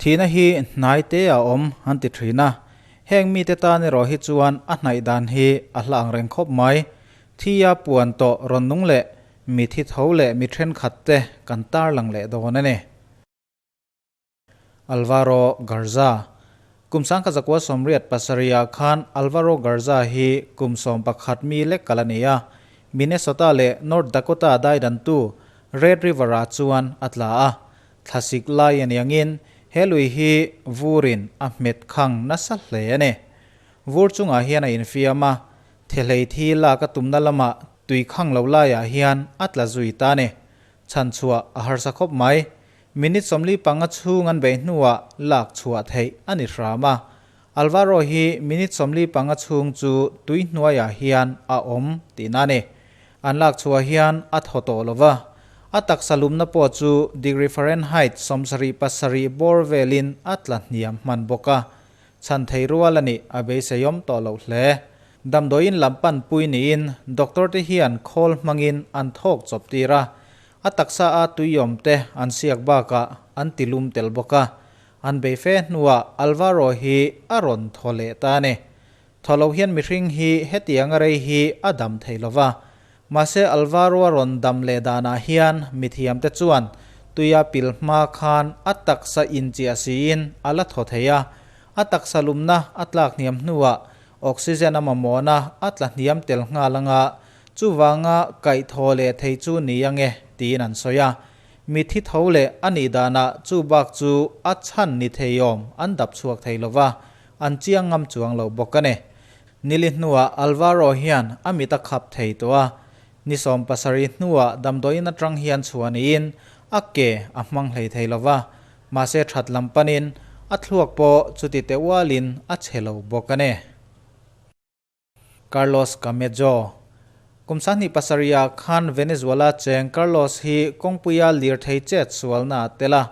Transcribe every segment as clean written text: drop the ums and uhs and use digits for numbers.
Thihna hi hnai te a awm an ti thin a, heng mite tan erawh hi chuan a hnaih dan hi a hla ang reng khawp mai. Thia puan tawh rawn nung leh mi thi tho leh mi thenkhat te kan tarlang leh dawn a ni. Alvaro Garza Kum 1987 ah khan Alvaro Garza hi kum 11 mi lek kal a ni a, Minnesota leh North Dakota daidantu Red River ah chuan a tla a. Thlasik lai a niangin he lui hi vurin a hmet khang nasa hle a ni. Vur chungah hian a infiam a, thehlei thi lak a tumna lamah tui khang lo laiah hian a tla zui ta a ni. Chhan chhuah a harsa khawp mai. Minute 45 chhung an beih hnuah lak chhuah theih a ni hram a. Alvaro hi minute 45 chhung chu tui hnuaiah hian a awm tihna a ni. An lak chhuah hian a thaw tawh lo va, a taksa lumna pawh chu degree Fahrenheit 77 bawr velin a tla hniam hman bawk a. Chhan thei rual a nih a beiseiawm tawh loh hle. Damdawiin lam panpui niin doctor te hian khawl hmangin an thawk chawp tir a, a taksa a tuiawm te an siak bakah an ti lum tel bawk a. An bei fe hnuah Alvaro hi a rawn thaw leh ta a ni. Thaw lo hian mihring hi hetiang a rei hi a dam thei lo va. Mahse Alvaro a rawn dam leh danah hian mithiamte chuan tuia pil hma khan a taksa inchiah siin a la thaw thei a, a taksa lumna a tlak hniam hnuah oxygen a mamawhna a tla hniam tel nghal anga chuvanga kaih thaw leh thei chu ni ange tiin an sawi a. Mithi tho leh a nih danah chu bak chu a chhan ni theiawm an dap chhuak thei lo va, an chiang ngam chuang lo bawk a ni. Nili hnuah Alvaro hian a mit a khap thei tawh a, ni 70 hnuah damdawiin atang hian chhuah niin a ke a hmang hlei thei lo va, mahse that lam panin a thluak pawh chuti teh ualin a chhe lo bawk a ni. Carlos Camejo Kum 27 ah khan Venezuela cheng Carlos hi kawngpuia lirthei chet sualna a tel a,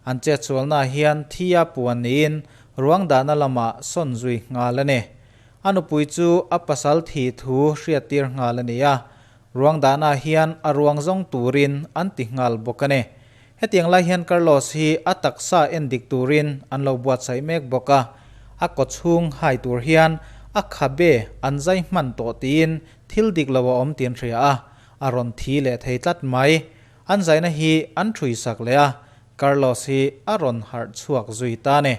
an chet sualnaah hian thi a puan niin ruang dahna lamah sawn zui nghal a ni. A nupui chu a pasal thi thu hriattir nghal a ni a, ruang dahnaah hian a ruang zawng turin an ti nghal bawk a ni. Hetiang lai hian Carlos hi a taksa en dik turin an lo buatsaih mek bawk a, a kawchhung hai tur hian a khabe an zai hman tawh tiin thil dik lo a awm tiin hria a, a rawn thi leh thei tlat mai. An zaina hi an ṭhui sak leh a, Carlos hi a rawn harh chhuak zui ta ni.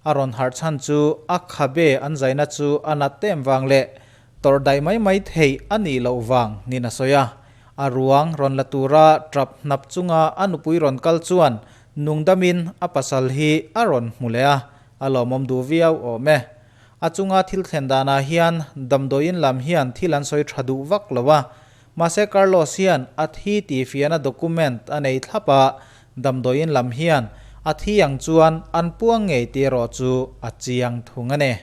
A rawn harh chhan chu a khabe an zaina chu a nat em vang leh tawrh daih mai mai theih a nih loh vang niin a sawi a. A ruang rawn la tura ṭap hnap chunga a nupui rawn kal chuan nungdamin a pasal hi a rawn hmu leh a, a lawmawm duh viau awm e. A chunga thil thlen danah hian damdawiin lam hian thil an sawi ṭha duh vak lo a, mahse Carlos hian a thi tih fiahna document a nei thlap a, damdawiin lam hian a thi ang chuan an puang ngei tih erawh chu a chiang thung a ni.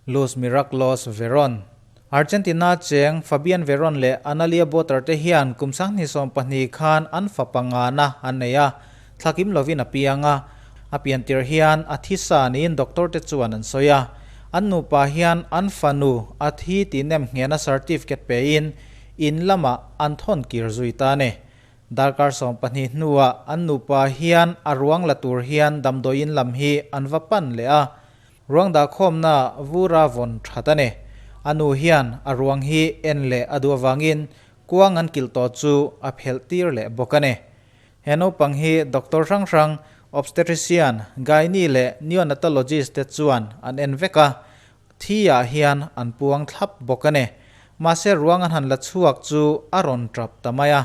Luz Miraclos Veron Argentina cheng Fabian Veron leh Analia Botter te hian kum 2012 khan an fa pangana an nei a, thlakim lovin a piang a. A pian tir hian a thi sa niin doctor te chuan an sawi a. An nupa hian an fanu a thi tih nem nghena certificate pein in lamah an thawn kir zui ta a ni. Darkar 12 hnuah an nupa hian a ruang la tur hian damdawiin lam hi an va pan leh a. Ruang dahkhawmna vura vawn that a ni. A nu hian a ruang hi en leh a duh avangin kuang an kilh tawh chu a phelh tir leh bawk a ni. He naupang hi doctor hrang hrang, obstetrician, gynae leh neonatologist te chuan an en vek a, thi ah hian an puang thlap bawk a ni. Mahse ruang an han la chhuak chu a rawn tap ta mai a,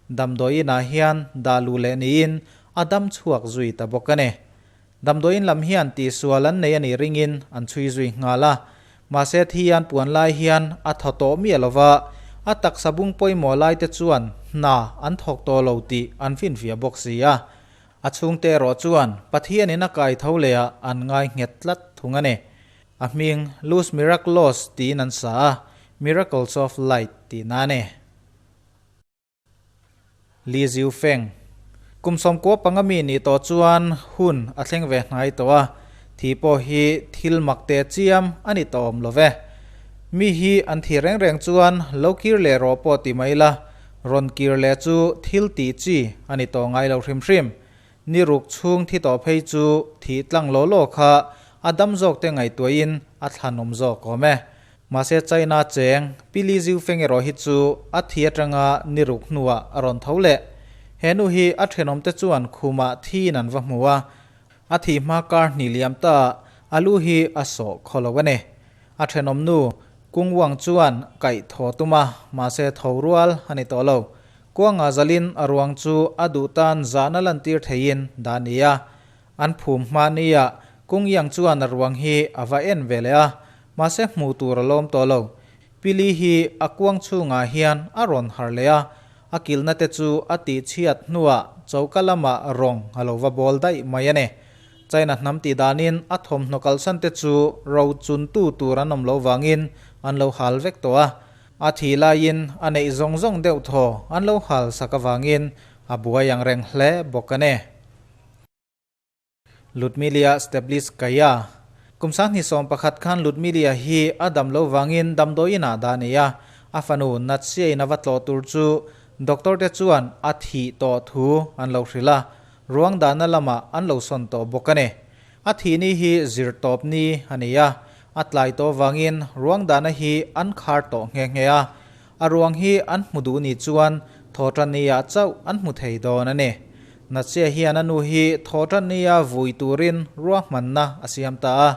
damdawiin ah hian dah luh leh niin a dam chhuak zui ta bawk a ni. Damdawiin lam hian tihsual an nei a nih ringin an chhui zui nghal a. Mahse thi an puan lai hian a thaw tawh miah lo va, a taksa bung pawimawh lai te chuan hna an thawk tawh lo tih an finfiah bawk si a. A chhungte erawh chuan Pathianin a kai tho leh ah an ngai nghet tlat thung a ni. A hming Luz Miraclos tiin an sa a, Miracles of Light tihna a ni. Li Ziu Feng. Kum 95 mi nih tawh chuan hun a thleng ve hnai tawh a, thi pawh hi thil mak teh chiam a ni tawh awm lo ve. Mi hi an thi reng reng chuan lo kir leh rawh pawh ti mai la, rawn kir leh chu thil tih chi a ni tawh ngai lo hrim hrim. Ni ruk chhung thi tawh phei chu thih tlang law law kha a dam zawk te ngaihtuahin a thlanawm zawk awm e. Mahse China cheng Pi Li Ziufeng erawh hi chu a thi atanga ni ruk hnuah a rawn tho leh. He nu hi a thenawmte chuan khumah thiin an va hmu a, a thih hma kar hnih liam ta a lu hi a sawh khaw lo a ni. A thenawm nu Kung Wang chuan kaih thaw tum a, mahse tho rual a ni tawh lo. Kuanga zalin a ruang chu a duh tan zahna lantir theiin dah a ni a. An phum hma nia Kung Yang chuan a ruang hi a va en ve leh a, mahse hmuh tur a lawm tawh lo. Pili hi a kuang chhungah hian a rawn harh leh a, a kilhna te chu a tihchhiat hnuah choka lamah rawng a lo va bawl daih mai a ni. China hnam tih danin a thawmhnaw kalsan te chu ro chuntu tur an awm loh vangin an lo hal vek tawh a. A thih laiin a neih zawng zawng deuh thaw an lo hal sak avangin a buai ang reng hle bawk a ni. Ludmila Steblitskaya Kum 2011 khan Ludmila hi a dam lo vangin damdawiin ah dah a nei a, a fanu Natsiain a va tlawh tur chu doctor te chuan a thih tawh thu an lo hrilh a, ruang dahna lamah an lo sawn tawh bawk a ni. A thih ni hi zir tawp ni a ni a, a tlai tawh vangin ruang dahna hi an khar tawh nghe nghe a, A ruang hi an hmu duh ni chuan Thawhṭannia chauh an hmu thei dawn a ni. Natsia hian a nu hi Thawhṭannia vui turin ruahmanna a siam ta a.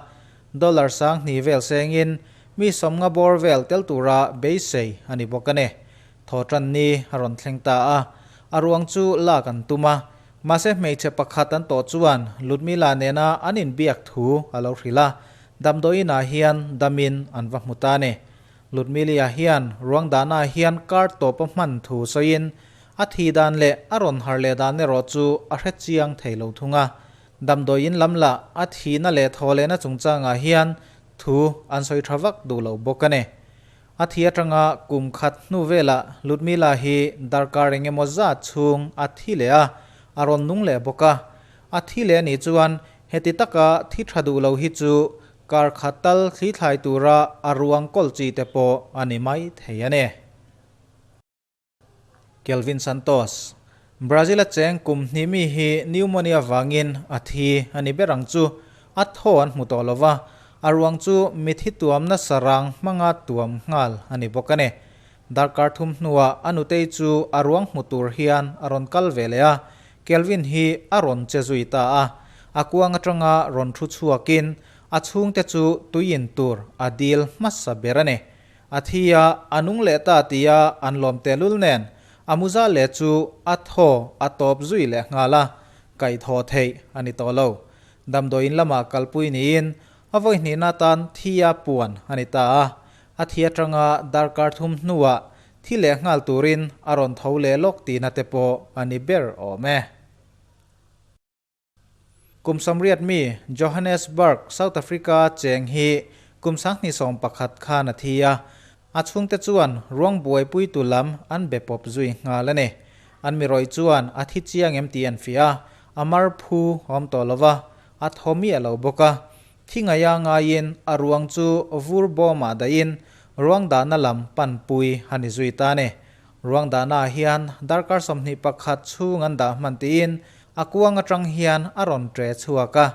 Dollar 2000 vel sengin mi 50 bawr vel tel tura beisei a ni bawk a ni. Thawhṭanni a rawn thleng ta a, a ruang chu lak an tum a. Mahse hmeichhe pakhat an tawh chuan Ludmila nena an inbiak thu a lo hrilh a, damdawiinah hian damin an va hmu ta a ni. Ludmila hian ruang dahnaah hian kar tawp a hman thu sawiin a thi dan leh a rawn har leh dan erawh chu a hre chiang thei lo thung a. Damdawiin lam lah a thihna leh thaw lehna chungchangah hian thu an sawi tha vak duh lo bawk a ni. A thi atanga kum khat hnu velah Ludmila hi darkar eng emaw zat chhung a thi leh a, a rawn nung leh bawk a. A thi leh anih chuan heti taka thi tha duh lo hi chu Kar khat tal thli thlai tura a ruang kawl chi te pawh a ni mai thei a ni. Kelvin Santos, Brazil a cheng kum hnih mi hi pneumonia vangin a thi a ni ber ang chu. A thaw an hmu tawh lo va, a ruang chu mithi tuamna sarang hmanga tuam nghal a ni bawk a ni. Darkar thum hnuah a nutei chu a ruang hmu tur hian a rawn kal ve leh a, Kelvin hi a rawn che zui ta a. A kuang atanga rawn thu chhuakin a chhungte chu tui in tur a dil hmasa ber a ni. A thi a, a nung leh ta tia an lawm tehlul nen a muza leh chu a thaw a tawp zui leh nghal a, kaihthawh theih a ni tawh lo. Damdawiin lamah kalpui niin a vawi hnihna atan thi a puan a ni ta a. A thi atanga darkar thum hnuah thi leh nghal turin a rawn tho leh lawk tihna te pawh a ni ber awm e. Kum 80 mi Johannesburg, South Africa cheng hi kum 2011 khan a thi a, a chhungte chuan ruang buaipuitu lam an be pawp zui nghal a ni. An mi rawih chuan a thi chiang em tih an fiah a, a mar phu awm tawh lo va, a thaw miah lo bawk a. Thi ngaia ngaiin a ruang chu vur bawmah dahin ruang dahna lam panpui a ni zui ta a ni. Ruang dahnaah hian darkar 21 chhung an dah hman tiin a kuang atang hian a rawn ṭe chhuak a.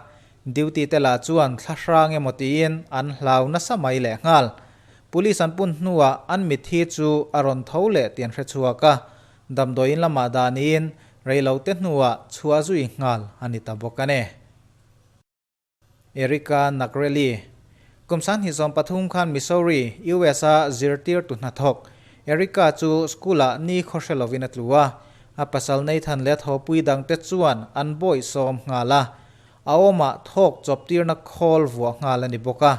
Duty te lah chuan thla hrang emaw tiin an hlau nasa mai leh nghal. Police an pun hnuah an mitthi chu a rawn tho leh tih an hre chhuak a. Damdawiin lamah dah niin reilote hnuah chhuah zui nghal a ni ta bawk a ni. Erika Nakreli, Kum 2013 khan Missouri, US-a zirtirtu hnathawk Erika chu school-ah ni khaw hre lovin a tlu a. A pasal Nathan leh a thawpui dangte chuan an bawih sawm nghal a. A awmah thawk chawptirna khawl vuah nghal a ni bawk a.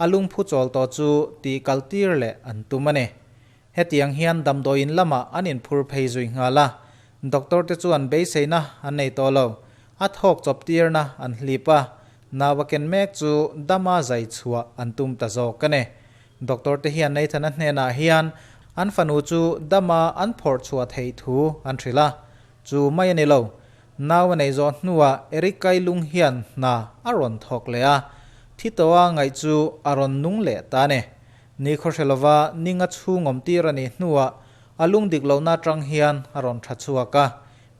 A lungphu chawl tawh chu tih kaltir leh an tum a ni. Hetiang hian damdawiin lamah an inphur phei zui nghal a. Doctor te chuan beiseina an nei tawh lo. A thawk chawp tirna an hlip a, nau a ken mek chu dama zai chhuah an tum ta zawk a ni. Doctor te hian Nathan-a hnenah hian an fanu chu dama an phawrh chhuah theih thu an hrilh a, chu mai a ni lo. Nau a nei zawh hnuah Eric Kailung hian hna a rawn thawk leh a, thi tawha ngaih chu a rawn nung leh ta a ni. Ni khawhre lova ninga chhung awm tir a nih hnuah a lung dik lohna atang hian a rawn tha chhuak a.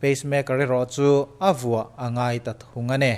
Pacemaker erawh chu a vuah a ngai ta thung a ni.